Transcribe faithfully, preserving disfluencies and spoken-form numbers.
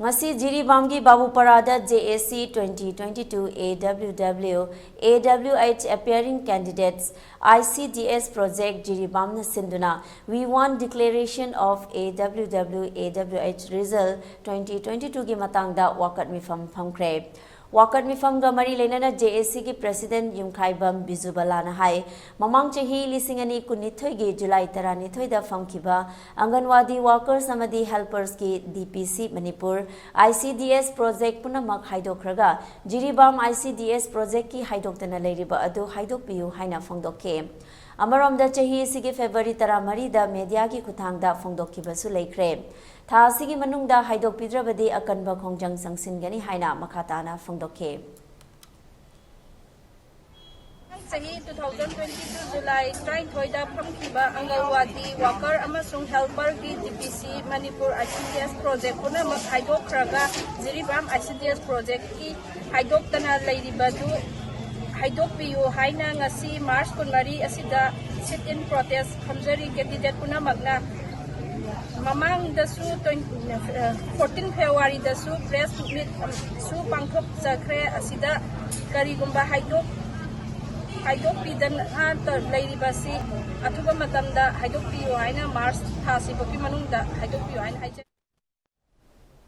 ꯉꯁꯤ ꯖꯤꯔꯤꯕꯥꯝꯒꯤ ꯕꯥꯕꯨꯄꯥꯔꯥꯗ J A C twenty twenty-two A W W, A W H appearing candidates, I C D S project ꯖꯤꯔꯤꯕꯥꯝꯅ ꯁꯤꯟꯗꯨꯅ We want declaration of A W W A W H result twenty twenty-two ꯒꯤ ꯃꯇꯥꯡꯗ ꯋꯥꯀꯠ ꯃꯤꯐꯝ ꯐꯝꯈ꯭ꯔꯦ꯫ ꯋꯥꯀꯠ ꯃꯤꯐꯝꯒ ꯃꯔꯤ ꯂꯩꯅꯅ J A C ꯒꯤ president ꯌꯨꯝꯈꯥꯏꯕꯝ ꯕꯤꯖꯨꯕꯂꯥꯅ ꯍꯥꯏ, ꯃꯃꯥꯡ ꯆꯍꯤ ꯂꯤꯁꯤꯡ ꯑꯅꯤ ꯀꯨꯟꯅꯤꯊꯣꯏꯒꯤ ꯖꯨꯂꯥꯏ ꯇꯔꯥꯅꯤꯊꯣꯏꯗ ꯐꯝꯈꯤꯕ ꯑꯪꯒꯟꯋꯥꯗꯤ workers ꯑꯃꯗꯤ helpers ꯀꯤ D P C Manipur I C D S project ꯄꯨꯝꯅꯃꯛ ꯍꯥꯏꯗꯣꯛꯈ꯭ꯔꯒ Jiribam I C D S project ꯀꯤ ꯍꯥꯏꯗꯣꯛꯇꯅ ꯂꯩꯔꯤꯕ ꯑꯗꯨ ꯍꯥꯏꯗꯣꯛꯄꯤꯌꯨ ꯍꯥꯏꯅ ꯐꯣꯡꯗꯣꯛꯈꯤ꯫ ꯑꯃꯔꯣꯝꯗ ꯆꯍꯤ ꯑꯁꯤꯒꯤ ꯐꯦꯕ꯭ꯔꯨꯋꯥꯔꯤ ꯇꯔꯥꯃꯔꯤꯗ media ꯒꯤ ꯈꯨꯠꯊꯥꯡꯗ ꯐꯣꯡꯗꯣꯛꯈꯤꯕꯁꯨ ꯂꯩꯈ꯭ꯔꯦ꯫ ꯊꯥ ꯑꯁꯤꯒꯤ ꯃꯅꯨꯡꯗ ꯍꯥꯏꯗꯣꯛꯄꯤꯗ꯭ꯔꯕꯗꯤ ꯑꯀꯟꯕ ꯈꯣꯡꯖꯪ ꯆꯪꯁꯤꯟꯒꯅꯤ ꯍꯥꯏꯅ ꯃꯈꯥ ꯇꯥꯅ ꯐꯣꯡꯗꯣꯛꯈꯤ꯫ ꯆꯍꯤ two thousand twenty-two ꯖꯨꯂꯥꯏ ꯇꯔꯥꯅꯤꯊꯣꯏꯗ ꯐꯝꯈꯤꯕ ꯑꯪꯒꯜꯋꯥꯗꯤ worker ꯑꯃꯁꯨꯡ helper ꯒꯤ D P C Manipur I C D S project ꯄꯨꯝꯅꯃꯛ ꯍꯥꯏꯗꯣꯛꯈ꯭ꯔꯒ Jiribam I C D S project ꯀꯤ ꯍꯥꯏꯗꯣꯛꯇꯅ ꯂꯩꯔꯤꯕꯗꯨ ꯍꯥꯏꯗꯣꯛꯄꯤꯌꯨ ꯍꯥꯏꯅ ꯉꯁꯤ March ꯀꯨꯟꯃꯔꯤ ꯑꯁꯤꯗ sit in protest ꯐꯝꯖꯔꯤ꯫ Candidate ꯄꯨꯝꯅꯃꯛꯅ ꯃꯃꯥꯡꯗꯁꯨ twenty, fourteen February ꯗꯁꯨ press meet ꯁꯨ ꯄꯥꯡꯊꯣꯛꯆꯈ꯭ꯔꯦ꯫ ꯑꯁꯤꯗ ꯀꯔꯤꯒꯨꯝꯕ ꯍꯥꯏꯗꯣꯛ-, ꯍꯥꯏꯗꯣꯛꯄꯤꯗꯅ ꯂꯩꯔꯤꯕꯁꯤ ꯑꯊꯨꯕ ꯃꯇꯝꯗ ꯍꯥꯏꯗꯣꯛꯄꯤꯌꯨ ꯍꯥꯏꯅ March ꯊꯥꯁꯤꯐꯥꯎꯒꯤ ꯃꯅꯨꯡꯗ ꯍꯥꯏꯗꯣꯛꯄꯤꯌꯨ ꯍꯥꯏꯅ ꯍꯥꯏꯖꯔꯤ꯫